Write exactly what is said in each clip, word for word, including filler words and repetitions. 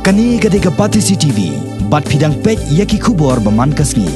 Kane ka dei ka Batesi T V, bad phi dang peit ïa ki khubor ba man ka sngi.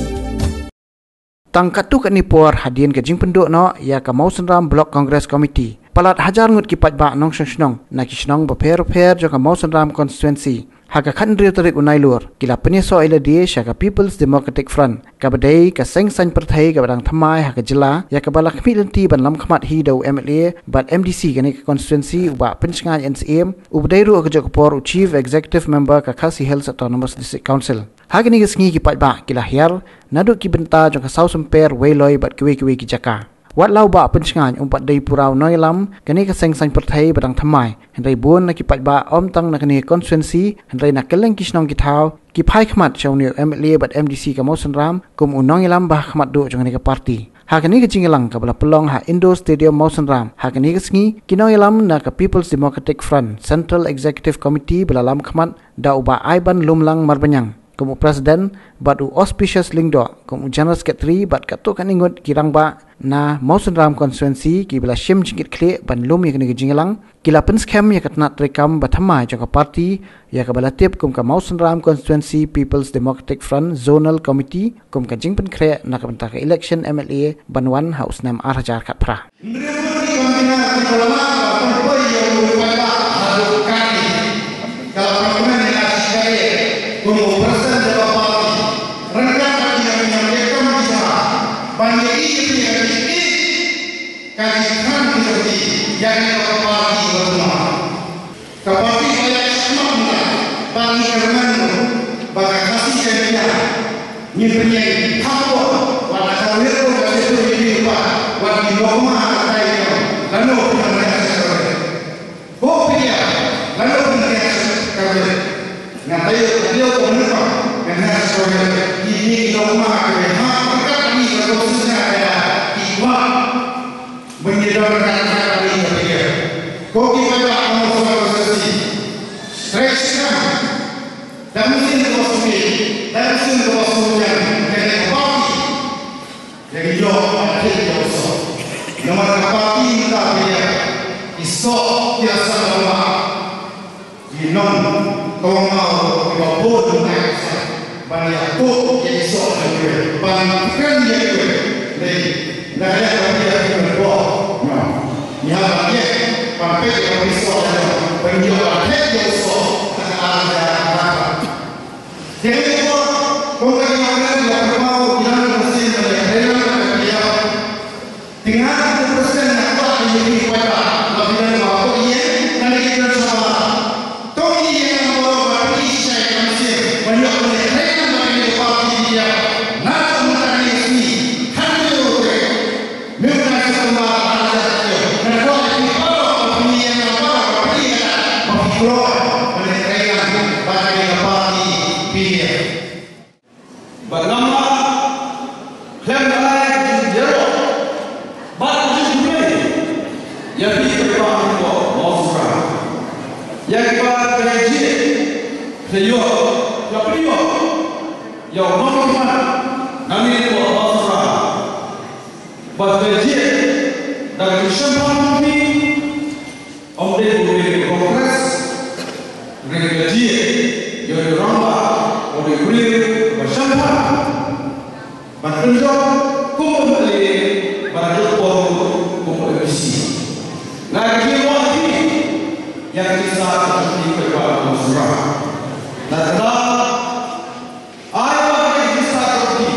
Tang katto katne por hadien ka jingpynduh noh ïa ka Mawsynram Block Congress Committee, palat hajar ngut ki paidbah nongshong shnong na ki shnong bapher bapher jong ka Mawsynram Constituency, ha ka khathynriew tarik u Nailur, ki la pynïasoh ïa lade sha ka People's Democratic Front, kaba dei ka seng saiñ pyrthei kaba dang thymmai ha ka jylla, ïa kaba la khmih lynti ban lam khmat hi da u M L A bad M D C kane ka constituency, u Bah Pynshngaiñ N Syiem, uba dei ruh ha kajuh ka por u Chief Executive Member ka Khasi Hills Autonomous District Council. Ha kane ka sngi ki paidbah ki la hiar naduh ki bynta jong ka Sawsymper, Weiloi bad kiwei kiwei ki jaka. Wat la u Bah Pynshngaiñ um pat dei pura u nongïalam kane ka seng saiñ pyrthei ba dang thymmai, hynrei bun na ki paidbah ym tang na kane ka constituency hynrei na kylleng ki shnong ki thaw ki phai khmat sha une u M L A bad M D C ka Mawsynram kum u nongïalam ba ha khmat duh jong kane ka party. Ha kane ka jingïalang kaba la pynlong ha Indoor Stadium Mawsynram ha kane ka sngi, ki nongïalam na ka People's Democratic Front Central Executive Committee ba la lam khmat da u Bah Aiban Lumlang Marbaniang kum u President bad u Auspicious Lyngdoh kum u General Secretary bad katto katne ngut ki rangbah na Mawsynram Constituency kiba la shim jingkitkhlieh ban lum ïa kane ka jingïalang, ki la pynskhem ïa ka tnat treikam ba thymmai jong ka party, ïa kaba la tip kum ka Mawsynram Constituency People's Democratic Front Zonal Committee, kum ka jingpynkhreh na ka bynta ka election M L A ban wan ha u snem ar hajar khatphra. Hynriew ngut ki convener kiba la mad ban pynpoi ïa u paidbah haduh katne, ka la pynmih ïa ka shi kaei kum u president jong ka party. Ryngkat bad ki nongïalam treikam ki jong nga ban ïa i ïa phi ïa ka jingïeit, ka jingkyrmen ka jong phi ïa kane ka party ba thymmai. Ka party ba ïa shakmat mynta bad ngi kyrmen ba ka Khasi ka ïa ngin pynïeng hapoh wat la ka rit ko ka rit ko ïa ki pa wat ki nongma ka tai ko lano pynïeng ka shakmat. Ko pynïeng lano pynïeng ka shakmat. Nga tayo ka tayo ko mynta nga nga shakmat. Ki ni ki nongma ka rit ha ka ka ni ka ko sisnya ka ki kwa. Ban ïadon ryngkat ryngkat bad ïa ka P D F. Ko ki paidbah ka Mawsynram Constituency, trei shitom da ka mynsiem kaba sngewsih, da ka mynsiem kaba sngewsih ïa kane ka party. Ïa ka ïoh ka thied ïa u soh. Namar ka party mynta P D F, i soh ki la sah lyngba. Ki nong tong ma kiba bun na ka ban ïathuh ïa ki soh jong kiwei, ban kren ïa kiwei. Dei na ka liang ka phi ïa ki ban bor. Ngi hap ban ïa ban peit ïa ka phi soh jong ban ïoh ban thep ïa u soh. Ka ar ja ka. Te ka por kum ka ïa ka ïa ka pau ïa ka sien ban ïa ka ïa ka ïa. Te nga ka president nga kwah ïa ki paidbah ba phi dang ba ko ïa ka ne ki don sha ba. Tang ïa nga ba ba phi shai ka mynsiem ba ïoh ka ne kren ba ne ba phi ïa. Nga ka mynta ne sngi khan ïa u te. Me ka sha ba ba ïa ka. Nga kwah ïa ki paidbah ba phi ïa nga ba ba phi ïa ba phi kloi ba ne kren ba ne ba phi ïa. Bad ngam lah khlem da ai ka jingïaroh bad ka jingkhublei ïa phi paidbah hapoh Mawsynram, ïa kiba ka jingïaroh ka ïoh ka pynïoh ïa u nongmihkhmat na ngi hapoh Mawsynram. Bad ka jingïaroh da ka jingshemphang jong phi. Ym dei u briew u Congress, hynrei ka jingïaroh ïa u rangbah, u dei u briew uba shemphang ban pynjop kum u M L A, ban jop por kum u M D C. Nga ka jingïaroh ïa phi, ïa ka jingstad jong phi paidbah Mawsynram. Nga kyrpad Ai ba ka jingstad jong phi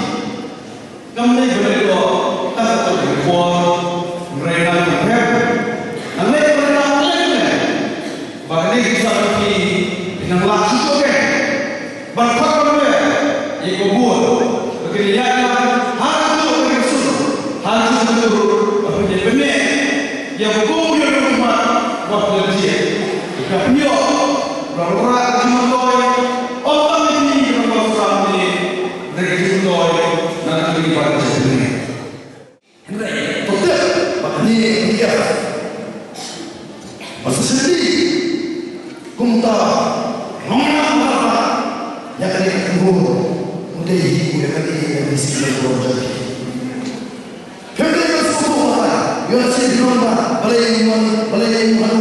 kam dei ban ïoh tang ka jingkwah, hynrei ngan pynthikna ngan leh ban ïoh leh leh ba ka jingstad jong phi nang lah shuh shuh ban khot ban leh ïa ka bun ba ka jingïaid ha ka juh ka jingsun ha ka juh ka juh ba phi ïa pynleh ïa ka bun ïa ka bun ba phi ïa ka pynïoh ba ka jingmyntoi. Ym tang ïa phi ba ka sram ni. Hynrei ka jingmyntoi na ka jingmyntoi ka jingmyntoi. Hynrei to tip ba kane ka jingmyntoi ba sa shisien kumta nongmihkhmat ïa kane ka jingmyntoi. Kumta ïa kane ka jingmyntoi ka jingmyntoi. Hynrei ka sngewthuh ba ïa ka jingmyntoi ba balei, balei, balei,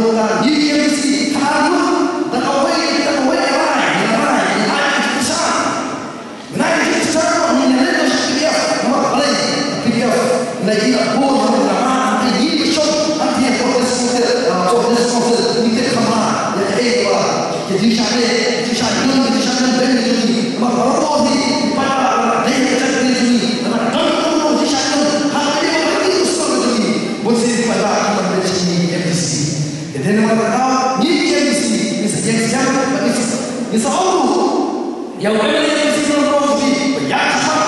Ngi sa ong ruh ïa u M L A P C Nongkrong Sbi ba ïa ka